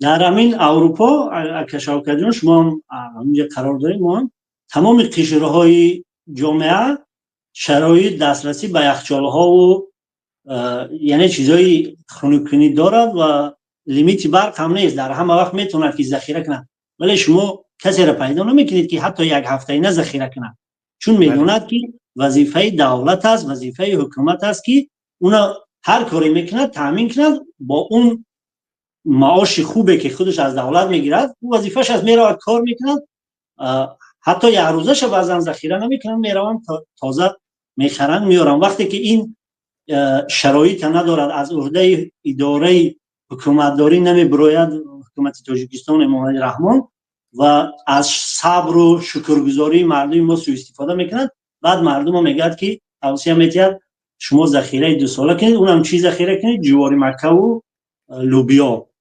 Дар ҳамин Аврупо, ака Шавкатҷон, шумо ҳам ҳаминҷа қарор доред, мо ҳам, тамоми қишрҳои ҷомеа шароит дастрасӣ ба яхчолҳову, яъне чизҳои хунуккунӣ дорад ва лимити барқ ҳам нест, дар ҳама вақт метавонад ки захира кунад. Вале шумо касеро пайдо намекунед, ки ҳатто як ҳафтаина захира кунад, чун медонад, ки вазифаи давлат аст, вазифаи ҳукумат аст, ки уна ҳар коре мекунад, таъмин кунад бо он маоши хубе, ки худаш аз давлат мегирад. Ӯ вазифааш аст, меравад, кор мекунад, ҳатто якрӯзаша баъзан захира намекунанд, мераванд, тоза мехаранд, меоранд. Вақте ки ин шароита надорад, аз уҳдаи идораи ҳукуматдорӣ намебирояд ҳукумати Тоҷикистон, Эмомалӣ Раҳмон, ва аз сабру шукргузории мардуми мо суистифода мекунад. Баъд мардумо мегӯяд, ки тавсия метиҳад, шумо захираи дусола кунед. Унам чӣ захира кунед? Ҷуворимаккаву лӯбиё.